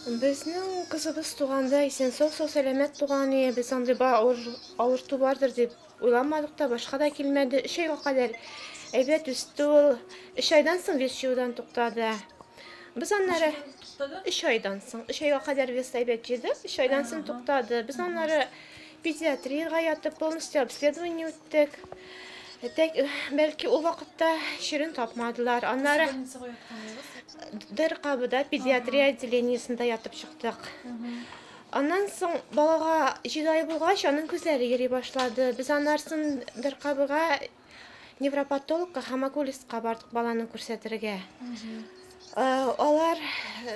Безнең кызыбыз туганда исән-сау, сау-сәламәт туган иде. Без андый авыр авырту бардыр дип уйламадык та, башка да килмәде. Өч айга кадәр әйбәт үсте ул. Өч айдан соң вес җыюдан туктады. Без аннары өч айдан соң, өч айга кадәр вес әйбәт җыйды, өч айдан соң туктады. Без аннары педиатриягә ятып, полностью обследование үттек. Тәк, бәлки ул вакытта чирен тапмадылар. Аннары ДРКБда педиатрия отделениесендә ятып чыктык. Аннан соң балага 7 ай булгач, аның күзләре йөри башлады. Без аннарсын ДРКБга невропатологка һәм окулистка бардык баланы күрсәтергә. Алар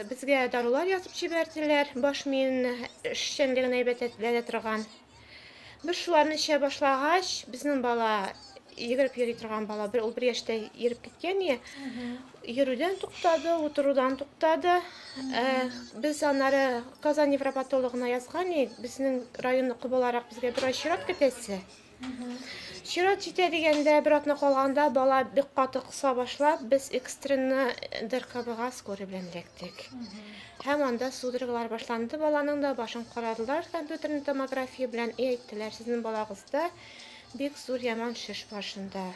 безгә дарулар язып җибәрделәр, баш миен эшчәнлеген әйбәтләтә торган. Без шуларны эчә башлагач, безнең бала йөгереп йөри торган бала, бер ул бер яшьтә йөреп киткән иде. Йөрүдән туктады, утырудан туктады. Без аннары Казан невропатологына язган идек, безнең районныкы буларак безгә бер ай чират көтәсе. Чират җитә дигәндә, бер атна калганда бала бик каты кыса башлап, без экстренно ДРКБга скорый белән эләктек. Һәм анда судорогалар башланды баланың да, башын карадылар компьютерный томография белән и әйттеләр, сезнең балагызда бик зур яман шеш башында.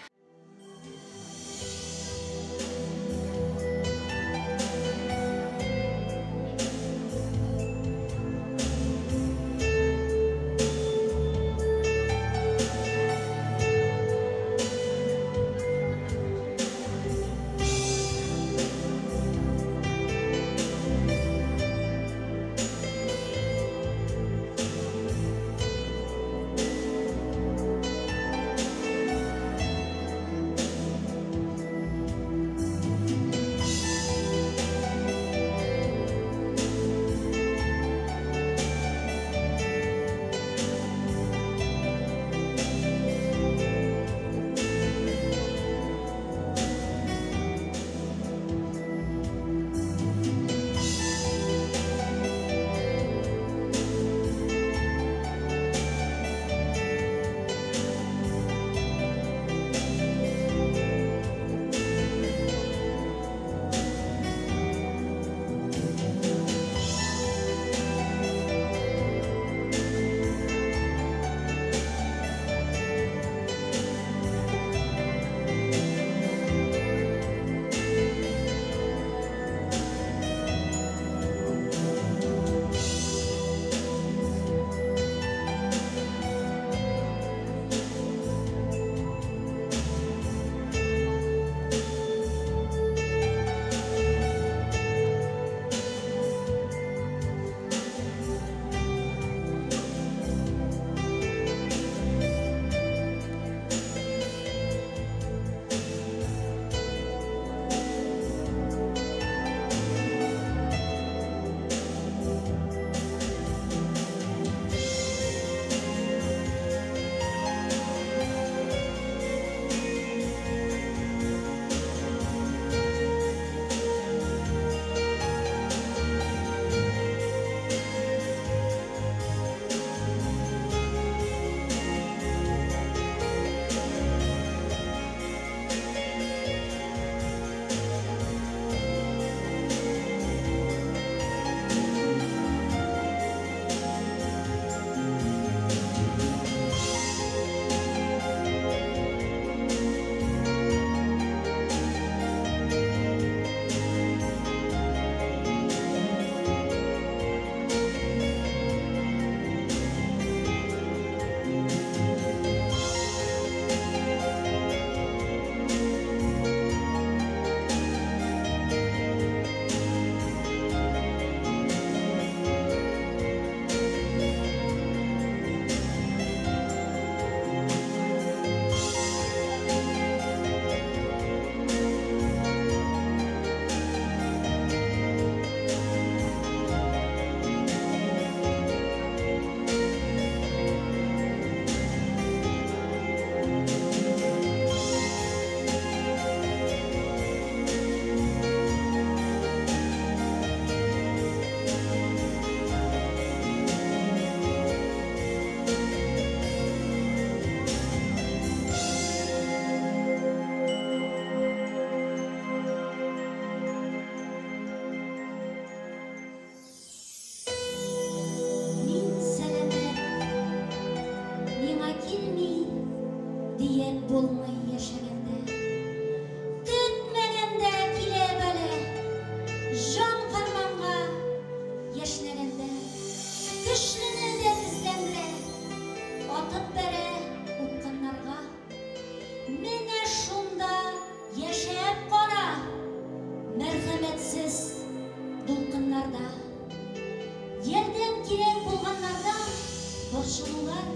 Борчылулар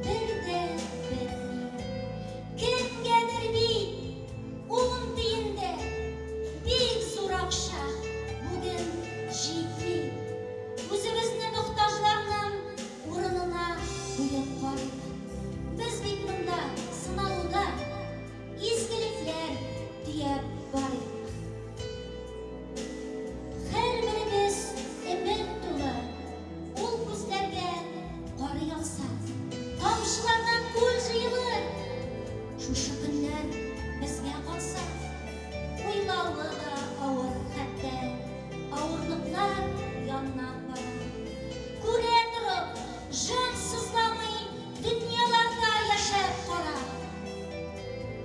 бер дә бетми. Кемгәдер бит ун тиен дә бик зур акча бүген җитми. Үзебезне мохтаҗларның урынына куеп карыйк. Без бит монда сыналуда, изгелекләр төяп барыйк. Һәрберебез өмет тулы, ул күзләргә карый алсак, тамчылардан күл җыелыр. Шушы көннәр безгә калса, уйлавы да авыр, хәтта авырлыклар яннан бара. Күрә торып, җан сызламый дөньяларда яшәп кара.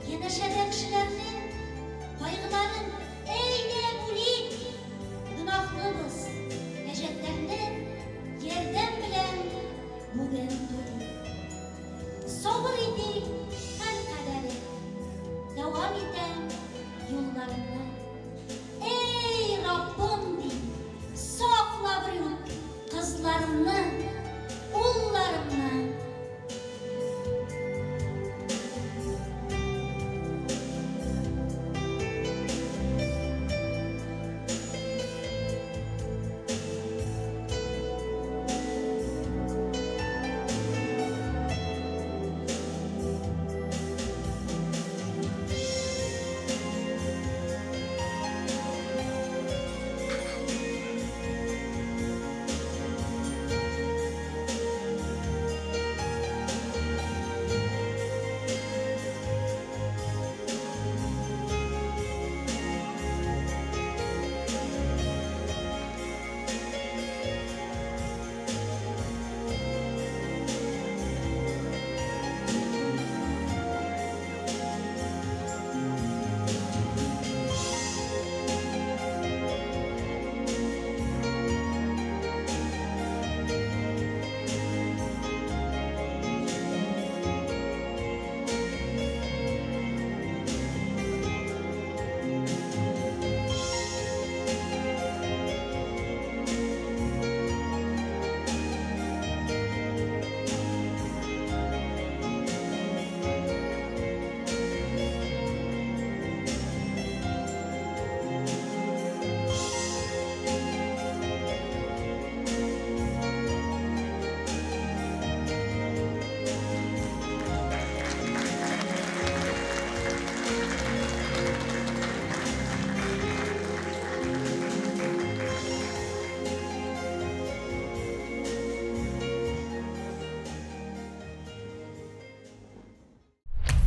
Янәшәдә кешеләрнең кайгыларын әйдә бүлик. Гөнаһлыбыз, әҗәтләрне ярдәм белән бүген түлик. Сабыр итик хәл кадәре, дәвам итәм юлларымны. Эй, Раббым, дим, сакла берүк кызларымны, улларымны.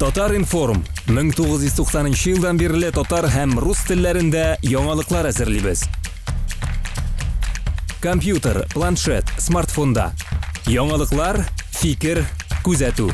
Татар-информ 1990 елдан бирле татар һәм рус телләрендә яңалыклар әзерлибез. Компьютер, планшет, смартфонда. Яңалыклар, фикер, күзәтү.